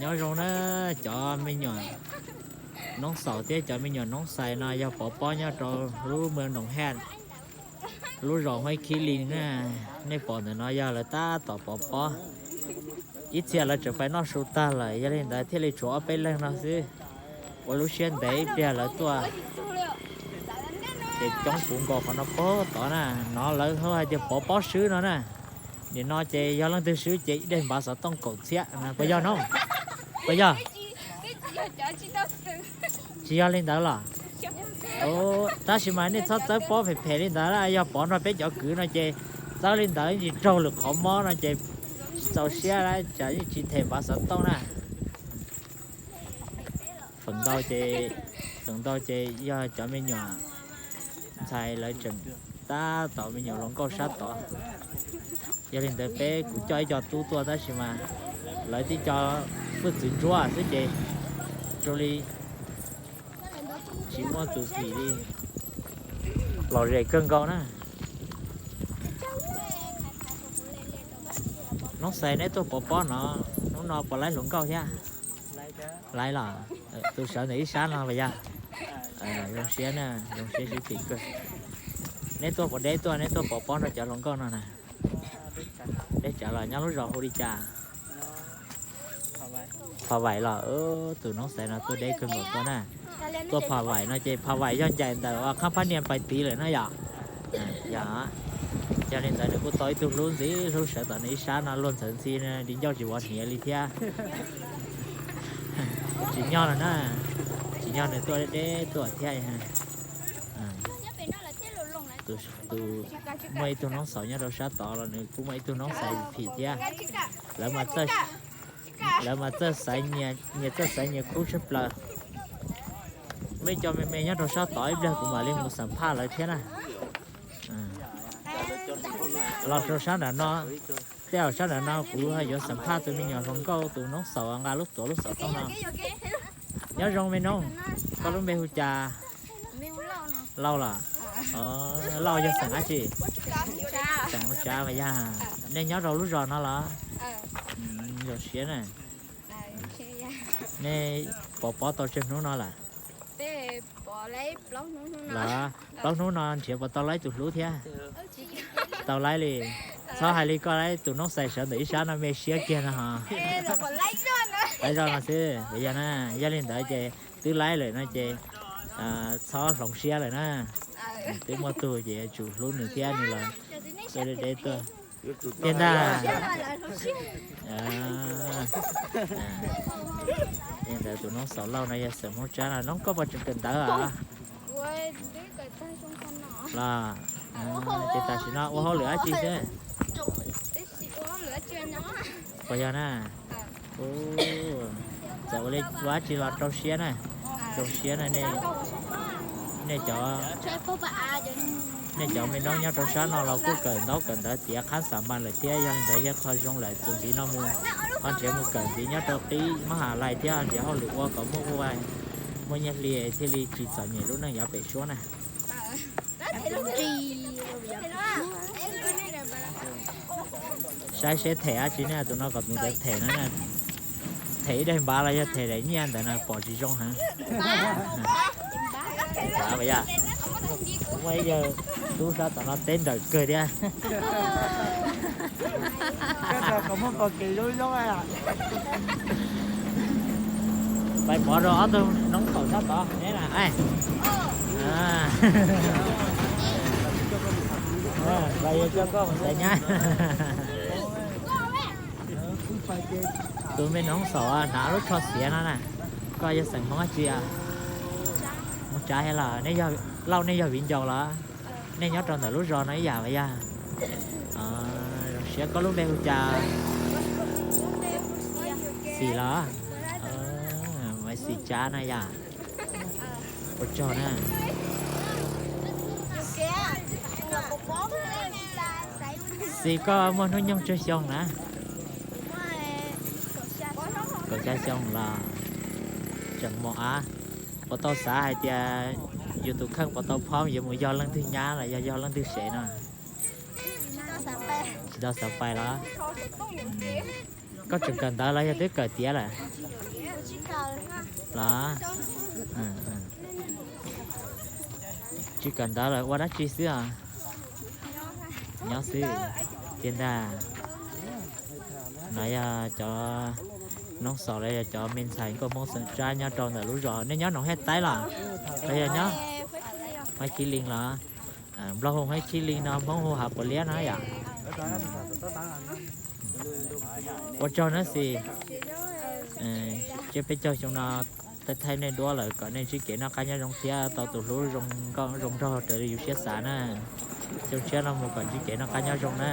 Nyob zoo na, cov me nyuam Noob Xaus thiab cov me nyuam Noob Xais no yog pov pob nyob rau lub Moos Noom Haj, lub zos Huaib Khib Lis na. Nej pom ntawm no yog lawv tab tom pov pob. Ib txhia lawv tseem pais noj su tag lawm, yog li ntawd thiaj li tshuav ob peb leeg no xwb. Ua lub siab ntev ib pliag lawv tuaj ces coob puv nkaus qhov no puag tod na. No lawv hais tias pov pob swb no na. Nim no ces yog leej twg swb ces ib daim npav xov tooj kaum txhiab no, puas yog no? Puas yog? Tsis yog li ntawd los? Tab sis mas nej txhob txawb pob phem phem li ntawd, yog pov nrog peb cov kwv no ces txawb li ntawd tsis raug lwm qhov mob no ces tsis txaus siab, tsam yeej tsis them npav xov tooj na. Feem ntau ces, feem ntau ces yog cov me nyuam ntxhais lawv tseem tab tom me nyuam hluas nkauj sab tod. Yog li ntawd peb kuv coj ib co tub tuaj tab sis mas lawv tib co hwj txwv ntsuab xwb ces zoo li tsis muaj tus phim li, lom zem kawg nkaus na. Noob Xais, neb tuaj pov pob no, hnub no puas laib hluas nkauj thiab? Laib los? Tus sawv ntawm ib sab no puas yog? Zoo siab na, zoo siab sib phim kawg. Neb tuaj puas deb tuaj, neb tuaj pov pob nrog cov hluas nkauj no na? Deb tsawv los? Nyob lub zos hu li cas? Pha Vaim los? Tus Noob Xais no tuaj deb kawg nkaus tuaj na. Tuaj Pha Vaim no ces Pha Vaim yog ncaim ntawm Qhab Phab Nias pais tid lawm na yom? Yog. Yog li ntawd nws kuj tau ib tug hlub ntxim hlub sawv tom nws ib sab no luag ntxhawv ntxhi, di ncauj tsis vov hniav li thiab. Tsim nyog lawm na, tsim nyog nws tuaj deb tuaj thiab. Tus, tus, muaj ib tug Noob Xaus nyob rau sab tod los nws kuj muaj ib tug Noob Xais phim thiab. Lawv mas txawj, lawv mas txawj xaiv nyias, nyias txawj xaiv nyias khub tshaj plaws. Muaj ib co me me nyob rau sab tod, ib pliag kuv mam li mus xam phaj lawv thiab na. Los rau sab nram no, tej zaum sab nram no kuv yuav xam phaj tus me nyuam hluas nkauj tus Noob Xaus nqa lub tuav lub xov tooj no. Nyob zoo me noob, koj lub npe hu cas? Lauj los? Lauj yog xeem dab tsi? Xeem Hoob Tsab mas yog. Nej nyob rau lub zos no los? Zoo siab na. Nej pov pob tau tsawg hnub no lawm? Los, plaub hnub no nrhiav puas tau laib tus hlub thiab? Tau laib li. Txhob hais li koj laib, tus Noob Xais sawv ntawm ib sab no me siab kiag no ho. Laib zoj no xwb puas yog na? Yog li ntawd ces twb laib lawm no ces txhob hloov siab lawm na. Twb muaj tug ces yuav tsum hlub nws thiab, nws los tuaj deb deb tuaj. Tiag ntag. Li ntawd tus Noob Xaus Lauj no yog xeem Hmoob Tsab no. Noob, koj puas tseem kawm ntawv os? Los, ces tam sim no ua hauj lwm dab tsi xwb? Puas yog na? Txawm ua li ua dab tsi los rau siab na, rau siab na. Nej cov, nej cov me noob nyob rau sab no los kuj kawm ntaub kawm ntawv tiav qhab xam mas lawm thiab, yog li ntawd yog qhov zoo lawm, tus ntxiv no mus ho nrhiav mus kawm ntxiv nyob rau qib mab has lais thiab nrhiav hauj lwm ua kom muaj, muaj nyiaj hli thiaj li tsis txom nyem lub neej yav pem suab na. Saib seb them dab tsi ne, tus no kom tus ntawd them na. Them ib daim npav los yog them daim nyiaj ntawd na, pom tsis zoo heev. Muaj ib yawg tub sab tom no teb nrawm kawg thiab. Pais pov rau ob tug noob qaum sab tod ne na. Los yog coj koj mus xaiv nyab. Tus me noob xaum hnav lub tsho xiav no na, koj yog xeem Hmoob dab tsi? Hmoob Tsav thiab los? Lauj, nej yog viv ncaus los? Nej nyob rau ntawm lub zos no ib yam los yog? Zoo siab, koj lub npe hu cas? Xis los? Maiv Xis Tsav na yom? Ua tsaug na. Xis, koj muaj hnub nyoog tsawg xyoo na? Kaum xya xyoo los? Tseem mos av. Puas tau xav hais tias yus tus kheej puas tau phob yuav mus yog leej twg nyab los yog yog leej twg sev no? Tsis tau xav pais los? Koj tseem kawm ntawv los yog twb kawm tiav lawm los? Tsis kawm ntawv lawm ua dab tsi xwb os? Nyob xwb tiag ntag. No yog cov noob xaus los yog cov me ntxhais nkauj Hmoob xeem Tsab nyob rau ntawm lub zos. Nej nyob Noov Hej Taib los? Los yog nyob Hmoob Khib Lij los? Nplog hu Hmoob Khib Lij no, Hmoob hu Hav Puas Liab no yom. Ua tsaug na xis, tsiab peb caug xyoo no thaij thaij nej duab lawm kom nej ntsib kev noj qab nyob zoo thiab tau tus hlub zoo nkauj zoo nraug raws li yus siab xav na. Xyoo tshiab no mus kom ntsib kev noj qab nyob zoo na.